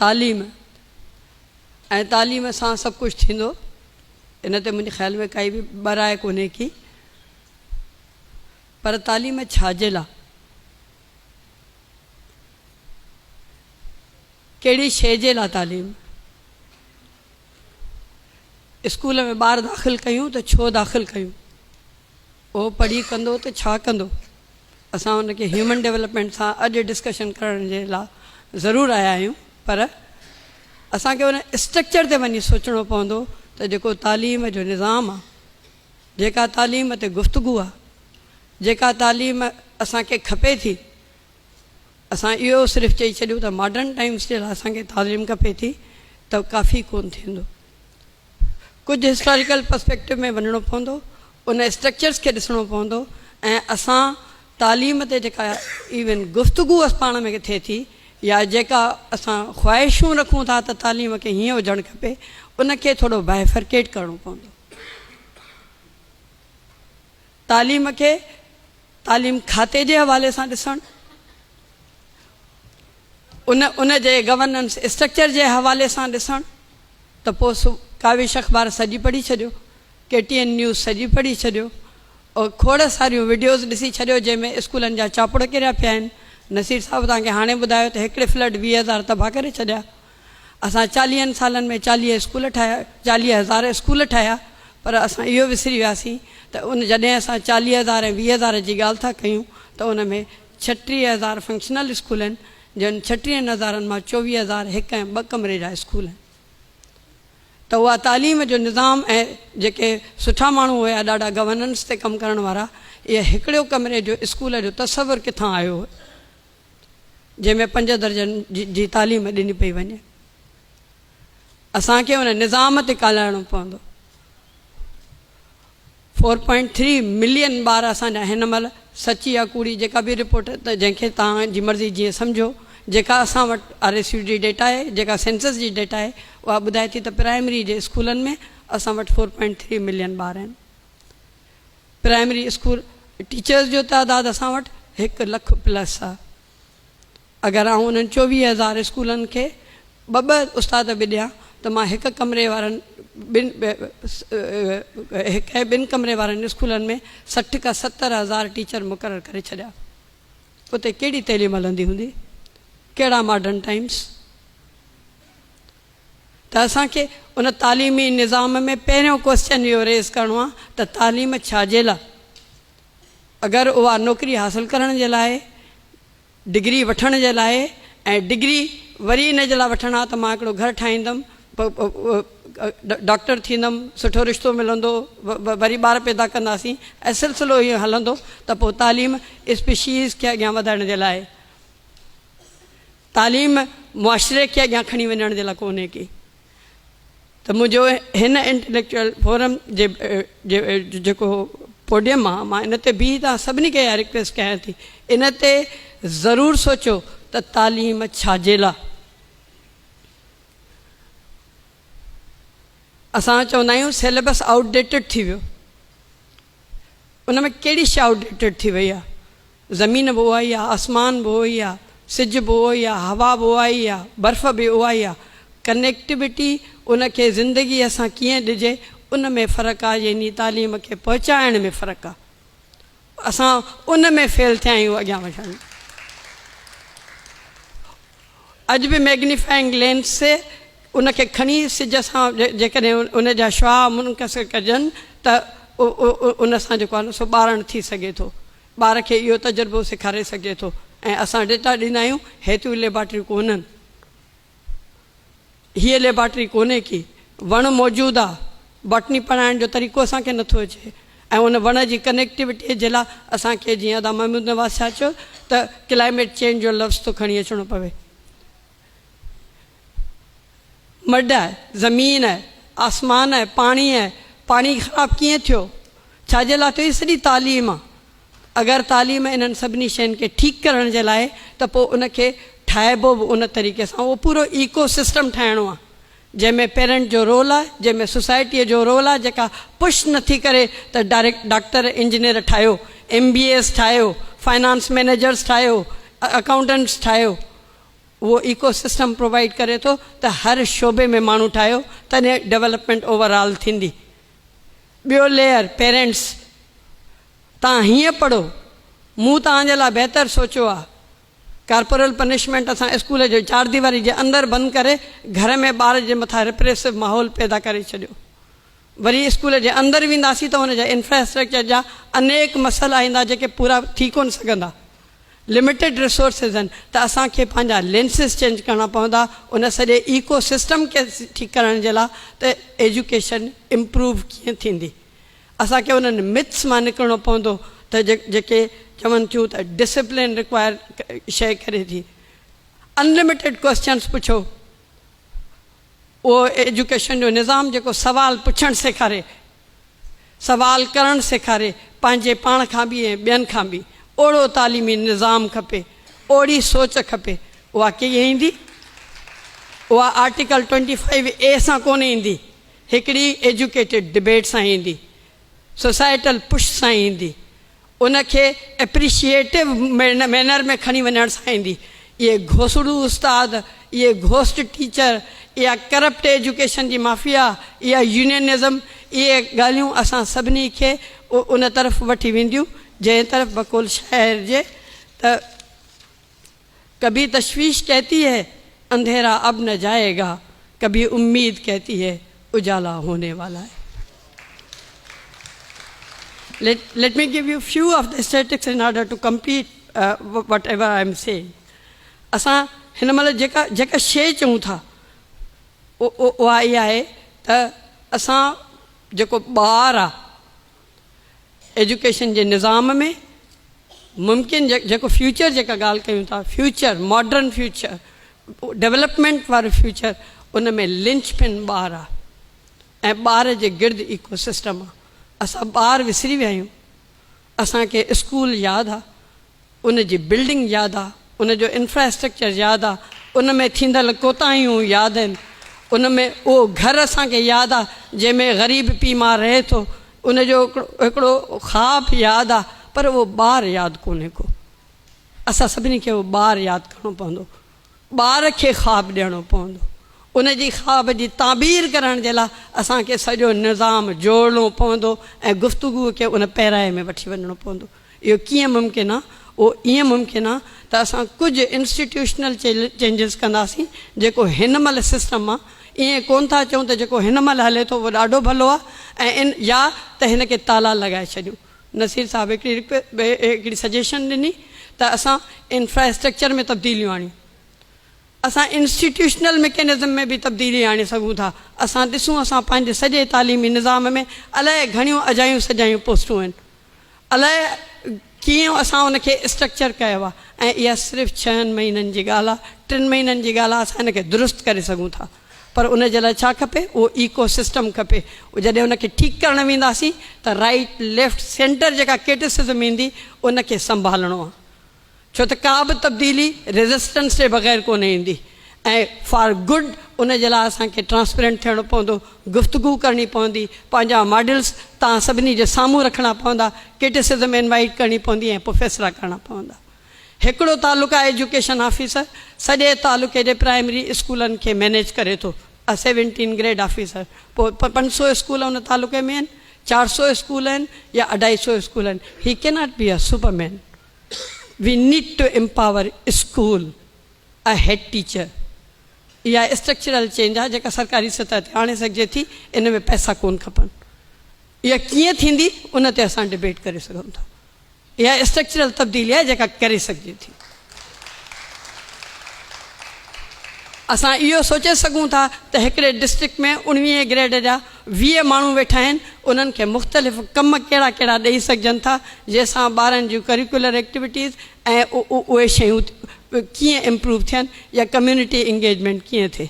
تعليم ۽ تعليم سان سڀ ڪجهه ٿيندو ان تي منهنجي خيال ۾ ڪائي به ٻه راء ڪونهي ڪي پر تعليم ڇا جي لاء ڪهڙي شيء جي لاء تعليم اسڪول ۾ ٻار داخل ڪيون ته ڇو داخل ڪيون اهو پڙهي ڪندو ته ڇا ڪندو؟ اسان ان کي هيومن ڊولپمينٽ سان اڄ ڊسڪشن ڪرڻ جي لا ضرور آيا آهيون پر اسان کي ان اسٽرڪچر تي وڃي سوچڻو پوندو ته جيڪو تعليم جو نظام آ، جيڪا تعليم تي گفتگو آ، جيڪا تعليم اسان کي کپي ٿي، اسان اهو صرف چئي ڇڏيون ته ماڊرن ٽائمز جي لاء اسان کي تعليم کپي ٿي ته ڪافي ڪونه ٿيندو. ڪجهه هسٽاريڪل پرسپيڪٽو ۾ وڃڻو پوندو، ان اسٽرڪچرز کي ڏسڻو پوندو ۽ اسان تعليم تي جيڪا ايون گفتگو پاڻ ۾ ٿئي ٿي يا جيڪا اسان خواهشون رکون ٿا ته تعليم کي هيئن هجڻ کپي ان کي ٿورو بائفرڪيٽ ڪرڻو پوندو. تعليم کي تعليم کاتي جي حوالي سان ڏسڻ، ان ان جي گورننس اسٽرڪچر جي حوالي سان ڏسڻ ته پوء ڪاوش اخبار سڄي پڙهي ڇڏيو، ڪي ٽي اين نيوز سڄي پڙهي ڇڏيو، کوڙ ساريون وڊيوز ڏسي ڇڏيو جنهن ۾ اسڪولن جا چاپڙ ڪريا پيا آهن. نصير صاحب توهان کي هاڻي ٻڌايو ته هڪڙي فلڊ 20 هزار تباهه ڪري ڇڏيا. اسان چاليهن سالن ۾ 40 اسڪول ٺاهيا، 40 هزار اسڪول ٺاهيا پر اسان اهو وسري وياسين ته ان جڏهن اسان 40 هزار ۽ 20 هزار جي ڳالهه ٿا ڪيون ته ان ۾ 36 هزار فنڪشنل اسڪول آهن جن ڇٽيهن هزارن مان 24 هزار هڪ ۽ ٻه ڪمري جا اسڪول آهن ته اها تعليم جو نظام ۽ جيڪي سٺا ماڻهو هيا ڏاڍا گورننس تي ڪم ڪرڻ وارا اهي هڪڙيو ڪمري جو اسڪول جو تصور ڪٿان آيو جنهن ۾ پنج درجن جي تعليم ڏني پئي وڃي. اسان کي ان نظام تي ڳالهائڻو پوندو. فور پوائنٽ ٿري ملين ٻار اسان جا هن مهل سچي يا ڪوڙي جيڪا به رپورٽ ته جنهن کي توهان جي مرضي جيئن سمجهو جيڪا اسان وٽ آر ايس يو جي ڊيٽا آهي جيڪا سينسس جي ڊيٽا آهي اها ٻڌائي ٿي ته پرائمري جي اسڪولن ۾ اسان وٽ فور پوائنٽ ٿري ملين ٻار آهن. پرائمري اسڪول ٽيچرز جو تعداد اسان وٽ هڪ لک پلس آ. اگر آئون انهن 24 هزار اسڪولن کي ٻه ٻه استاد به ڏيان ته مان هڪ ڪمري وارن ٻن هڪ ۽ ٻن ڪمري وارن اسڪولن ۾ 60 کان 70 هزار ٽيچر مقرر ڪري ڇڏيان. اتي ڪهڙي تعليم هلندي هوندي؟ ڪهڙا ماڊرن ٽائمز؟ ته اسان کي ان تعليمي نظام ۾ پهريون ڪوئسچن اهو ريز ڪرڻو آهي ته تعليم ڇا جي لاء؟ اگر اها نوڪري حاصل ڪرڻ جي لاء، ڊگري وٺڻ جي لاء ۽ ڊگري وري ان جي لاء وٺڻ آهي ته مان هڪڙو گهر ٺاهيندم، ڊاڪٽر ٿيندم، سٺو رشتو ملندو، وري ٻار پيدا ڪنداسين ۽ سلسلو ائين هلندو ته پوء تعليم اسپيشيز کي اڳيان وڌائڻ جي لاء. تعليم معاشري کي اڳيان کڻي وڃڻ جي لاء ڪونهي ڪي ته منهنجو هن انٽليڪچوئل فورم جي جيڪو پوڊيم آ مان ان تي بيهي توهان سڀني کي اها رڪويسٽ ڪيان ٿي ان تي ضرور سوچو ته تعليم ڇا جي لاء اسان چوندا آهيون سيليبس آئوٽ ڊيٽڊ ٿي ويو ان ۾ ڪهڙي شيء آئوٽ ڊيٽڊ ٿي وئي آ زمين به اها ئي آ، آسمان به اهو ئي آ، سج به اهو ئي آ، هوا به اها ئي آ، برف به اها ئي آ. ڪنيڪٽيوٽي ان کي زندگيء سان ڪيئن ڏجي ان ۾ فرق آ يعني تعليم کي پهچائڻ ۾ فرق آ. اسان ان ۾ فيل ٿيا آهيون اڳيان وڌڻ ۾. اڄ به ميگنيفائنگ لينس سي ان کي کڻي سج سان جيڪڏهن ان جا شعاع منڪسر ڪجن ته ان سان جيڪو آهي سو ٻارڻ ٿي سگهي ٿو. ٻار کي اهو تجربو سيکاري سگهجي ٿو ۽ اسان ڊيٽا ڏيندا آهيون هيتريون ليبارٽريون ڪونهن. هيء ليبارٽري ڪونهي ڪي وڻ موجود آ باٽني پڙهائڻ جو طريقو اسان کي نٿو اچي ۽ ان وڻ جي ڪنيڪٽيوٽيء جي لاء اسان کي جيئن ادا محمود نواز شاهه چيو ته ڪلائميٽ چينج جو لفظ ٿو کڻي اچڻو پوي. مڊ آهي، زمين آهي، آسمان آهي، پاڻي آهي، پاڻي خراب ڪيئن ٿيو؟ ڇا جي لاء ٿيو؟ هي سڄي تعليم آ. اگر تعليم انهن سڀني شين کي ٺيڪ ڪرڻ جي لاء ته پوء ان کي ٺاهبو به ان طريقي سان اهو پورو ايڪو سسٽم ٺاهڻو آ جنهن ۾ پيرنٽ جو رول آ جنهن ۾ سوسائٽيء جو رول آ جيڪا پش نه ٿي ڪري ته ڊائريڪٽ ڊاڪٽر انجنيئر ٺاهيو ايم بي ايز ٺاهيو فائنانس مئنيجرز ٺاهيو اڪائونٽنٽس ٺاهيو. اهو ايڪو سسٽم پرووائيڊ ڪري ٿو ته هر شعبي ۾ ماڻهو ٺاهيو تڏهن ڊولپمينٽ اوور آل ٿيندي. ٻيو ليئر پيرنٽس توهان هيئن پڙهو مون توهان جي لاء بهتر سوچيو آهي. ڪارپورل پنشمينٽ اسان اسڪول جي چارديواري جي اندر بند ڪري گهر ۾ ٻار جي مٿان رپريسو ماحول پيدا ڪري ڇڏيو. وري اسڪول جي اندر وينداسين ته ان جا انفراسٽرڪچر جا انيڪ مسئلا ايندا جيڪي پورا ٿي ڪونه سگهندا. لميٽيڊ ريسورسز آهن ته اسان کي پنهنجا لينسز چينج ڪرڻا پوندا ان سڄي ايڪو سسٽم کي ٺيڪ ڪرڻ جي لاء ته ايجوڪيشن امپروو ڪيئن ٿيندي. اسان کي انهن مٿس مان نڪرڻو پوندو ته جيڪي چون ٿيون ته ڊسپلين رڪوائر شيء ڪري ٿي. انلميٽيڊ ڪوئسچنس پڇو. اهو ايجوڪيشن جو نظام جيڪو سوال پڇڻ سيکاري، سوال ڪرڻ سيکاري، پنهنجي پاڻ کان به ۽ ٻين کان به، اوڙو تعليمي نظام کپي، اوڙي سوچ کپي، اها ڪيئن ايندي؟ اها آرٽيڪل ٽوئنٽي فائيو اي سان ڪونه ايندي، هڪڙي ايجوڪيٽيڊ ڊبيٽ سان ايندي، سوسائٽل پش سان ايندي. ان کي اپريشيئيٽو مينر ۾ کڻي وڃڻ سان ايندي. اهي گهوسڙو استاد، اهي گهوسٽ ٽيچر، اها ڪرپٽ ايجوڪيشن جي مافيا، اها يونينزم، اهي ڳالهيون اسان سڀني کي ان طرف وٺي وينديون جنهن طرف بقول شاعر جي ته. ڪڀي تشويش ڪهتي هي انڌيرا اب نه جائي گا ڪڀي اميد ڪهتي هي اجالا هوني والا هي. Let me give you few of the statistics in order to complete whatever I am saying. اسان هن مهل جيڪا جيڪا شيء چئون ٿا اها اها آهي ته اسان جيڪو ٻار آ ايجوڪيشن جي نظام ۾ ممڪن جيڪو فيوچر جيڪا ڳالهه ڪيون ٿا فيوچر ماڊرن فيوچر ڊولپمينٽ وارو فيوچر ان ۾ لنچ پن ٻار آ ۽ ٻار جي گرد ايڪو سسٽم آ اسان ٻار وسري ويا آهيون اسان کي اسڪول ياد آ ان جي بلڊنگ ياد آ، ان جو انفراسٽرڪچر ياد آ، ان ۾ ٿيندل ڪوتاهيون ياد آهن، ان ۾ اهو گهر اسان کي ياد آ جنهن ۾ غريب پيء ماء رهي ٿو، ان جو هڪڙو خواب ياد آ پر اهو ٻار ياد ڪونهي ڪو. اسان سڀني کي اهو ٻار ياد ڪرڻو پوندو. ٻار کي خواب ڏيڻو پوندو. ان جي خواب جي تعبير ڪرڻ جي لاء اسان کي سڄو نظام جوڙڻو پوندو ۽ گفتگو کي ان پيرائي ۾ وٺي وڃڻو پوندو. اهو ڪيئن ممڪن آ؟ اهو ائين ممڪن آ ته اسان ڪجهه انسٽيٽيوشنل چينجز ڪنداسين جيڪو هن مهل سسٽم آ ائين ڪونه ٿا چئون ته جيڪو هن مهل هلي ٿو اهو ڏاڍو ڀلو آ ۽ ان يا ته هن کي تالا لڳائي ڇڏيون. نصير صاحب هڪڙي هڪڙي سجيشن ڏني ته اسان انفراسٽرڪچر ۾ تبديليون آڻيون. اسان انسٽيٽيوشنل مڪينزم ۾ به تبديلي آڻي سگهون ٿا. اسان ڏسون اسان پنهنجي سڄي تعليمي نظام ۾ الائي گهڻيون اجايون سجايون پوسٽون آهن. الائي ڪيئن اسان ان کي اسٽرڪچر ڪيو آهي ۽ اها صرف ڇهن مهينن جي ڳالهه آهي، ٽن مهينن جي ڳالهه آهي اسان ان کي درست ڪري سگهون ٿا پر ان جي لاء ڇا کپي اهو ايڪو سسٽم کپي جڏهن ان کي ٺيڪ ڪرڻ وينداسين ته رائيٽ ليفٽ سينٽر جيڪا ڪرٽيسزم ايندي ان کي سنڀالڻو آهي. ڇو ته ڪا به تبديلي ريزسٽنس جي بغير ڪونه ايندي ۽ فار گڊ ان جي لاء اسان کي ٽرانسپيرنٽ ٿيڻو پوندو، گفتگو ڪرڻي پوندي، پنهنجا ماڊلز توهان سڀني جي سامهون رکڻا پوندا، ڪرٽيسزم انوائيٽ ڪرڻي پوندي ۽ پوء فيصلا ڪرڻا پوندا. هڪڙو تعلقه ايجوڪيشن آفيسر سڄي تعلقي جي پرائمري اسڪولن کي مئنيج ڪري ٿو، ا سيونٽين گريڊ آفيسر، پوء 500 اسڪول ان تعلقي ۾ آهن، 400 اسڪول آهن يا اڍائي سو اسڪول آهن، he cannot be a superman. We need to empower school a head teacher اها اسٽرڪچرل چينج آهي جيڪا سرڪاري سطح تي آڻي سگهجي ٿي ان ۾ پئسا ڪون کپن اها ڪيئن ٿيندي ان تي اسان ڊبيٽ ڪري سگهون ٿا اها اسٽرڪچرل تبديلي آهي جيڪا ڪري سگهجي ٿي. اسان اهو سوچي سگهون ٿا ته هڪڙي ڊسٽرڪٽ ۾ اڻويهين گريڊ جا 20 ماڻهو ويٺا آهن انهن کي مختلف ڪم ڪهڙا ڪهڙا ڏئي سگهجن ٿا جنهن سان ٻارن جون ڪريڪولر ايڪٽيوٽيز ۽ اهي شيون ڪيئن امپروو ٿين يا ڪميونٽي انگيجمينٽ ڪيئن ٿئي.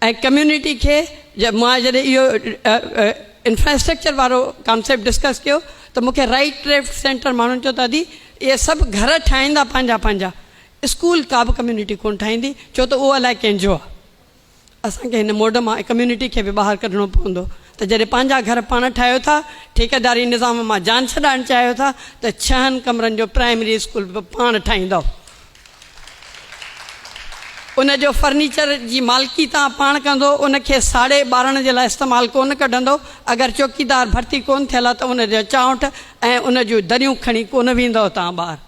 ۽ ڪميونٽي کي مان جڏهن اهو انفراسٽرڪچر وارو ڪانسيپٽ ڊسڪس ڪيو ته مون کي رائيٽ ليفٽ سينٽر ماڻهن چيو ته ادي اهي سڀ گهر ٺاهيندا پنهنجا پنهنجا اسڪول ڪا به ڪميونٽي ڪونه ٺاهيندي ڇو ته اهو الائي ڪنهن جو آهي اسان کي هن موڊ مان ڪميونٽي کي به ٻاهر ڪڍڻو پوندو ته جڏهن پنهنجا گهر پاڻ ٺاهيو ٿا ٺيڪيداري نظام مان جان ڇڏائڻ چاهيو ٿا ته ڇهن ڪمرن جو پرائمري اسڪول به پاڻ ٺاهيندؤ. ان جو فرنيچر جي مالڪي توهان پاڻ ڪندو، ان کي ساڙي ٻارڻ جي لاء استعمال ڪونه ڪڍندو، اگر چوڪيدار ڀرتي ڪونه ٿيل آهي ته ان جا چانئٺ ۽ ان جون دريون کڻي ڪونه ويندؤ توهان ٻاهر.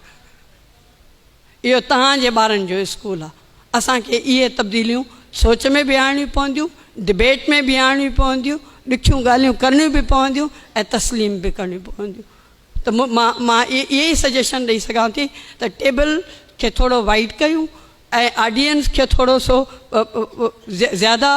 اهو توهان جي ٻارن جو اسڪول آهي. اسان کي اهي تبديليون سوچ ۾ به آڻڻيون پونديون، ڊبيٽ ۾ به آڻڻيون پونديون، ڏکيون ڳالهيون ڪرڻيون به پونديون ۽ تسليم به ڪرڻيون پونديون. ته مان مان اهي ئي سجيشن ڏئي سگهان ٿي ته ٽيبل کي ٿورو وائيڊ ڪيون ۽ آڊينس کي ٿورو سو زياده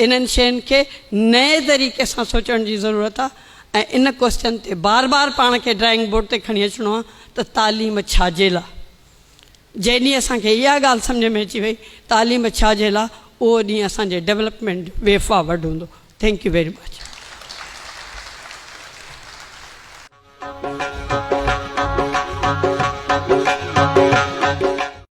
انهن شين کي نئين طريقي سان سوچڻ جي ضرورت آهي ۽ ان ڪوسچن تي بار بار پاڻ کي ڊرائنگ بورڊ تي کڻي اچڻو آهي ته تعليم ڇا جي لا؟ جنهن ڏينهن اسان کي اها ڳالهه سمجهه ۾ اچي وئي تعليم ڇا جي لا اهو ڏينهن اسان جي ڊولپمينٽ جو وي فارورڊ هوندو thank you very much.